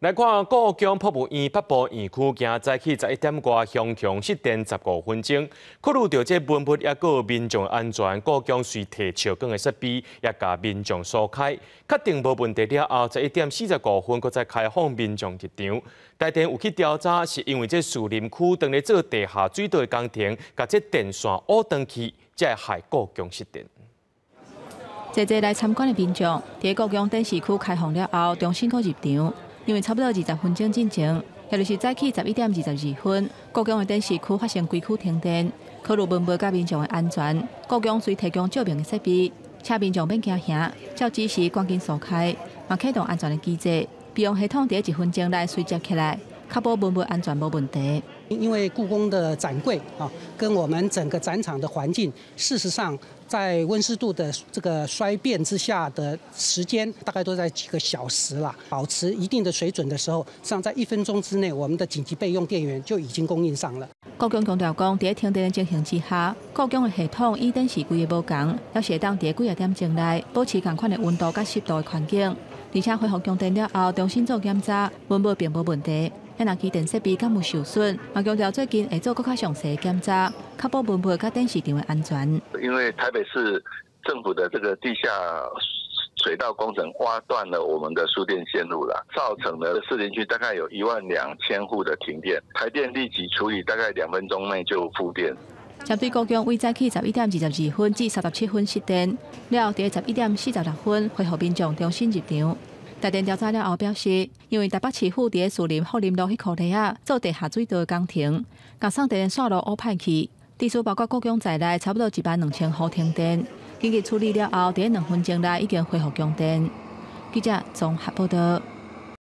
來看故宮博物院北部院區，今早起11點外，熊熊失電15分鐘，考慮著這文物抑閣民眾安全，故宮隨提笑光的設備，也共民眾疏開，確定無問題了後，11點45分，閣再開放民眾入場。台電有去調查，是因為這士林區當咧做地下水道的工程，共這電線烏斷去，才會害故宮失電。濟濟來參觀的民眾，佇故宮展示區開放了後，重新閣入場。因為差不多20分鐘進前，也就是早起11點22分，故宮的展示區發生規區停電，考慮文物佮民眾的安全，故宮遂提供照明的設備，請民眾免驚嚇，照指示趕緊疏開，嘛啟動安全的機制，備用系統佇一分鐘內隨接起來，確保文物安全無問題。因為故宮的展櫃啊，跟我們整個展場的環境，事實上在溫濕度的這個衰變之下的時間，大概都在幾個小時啦。保持一定的水準的時候，實際上在1分鐘之內，我們的緊急備用電源就已經供應上了。故宮強調講，佇停電的情形之下，故宮的系統與展示櫃的無仝，猶是會當佇幾仔點鐘內保持仝款的溫度佮濕度的環境，而且恢復供電了後，重新做檢查，文物並無問題。若機電設備敢有受損，嘛強調最近會做閣較詳細的檢查，確保文物佮展示場的安全。因為台北市政府的這個地下水道工程挖斷了我們的輸電線路了，造成了士林區大概有1萬2千戶的停電。台電立即處理，大概2分鐘內就復電。針對故宮為早起11點22分至37分失電，了後佇11點46分恢復民眾重新入場。台電調查了後表示，因為台北市府佇士林福林路彼箍地仔做地下水道的工程，共送電的線路烏歹去，致使包括故宮在內，差不多1萬2千戶停電。緊急處理了後，佇2分鐘內已經恢復供電。記者綜合報道。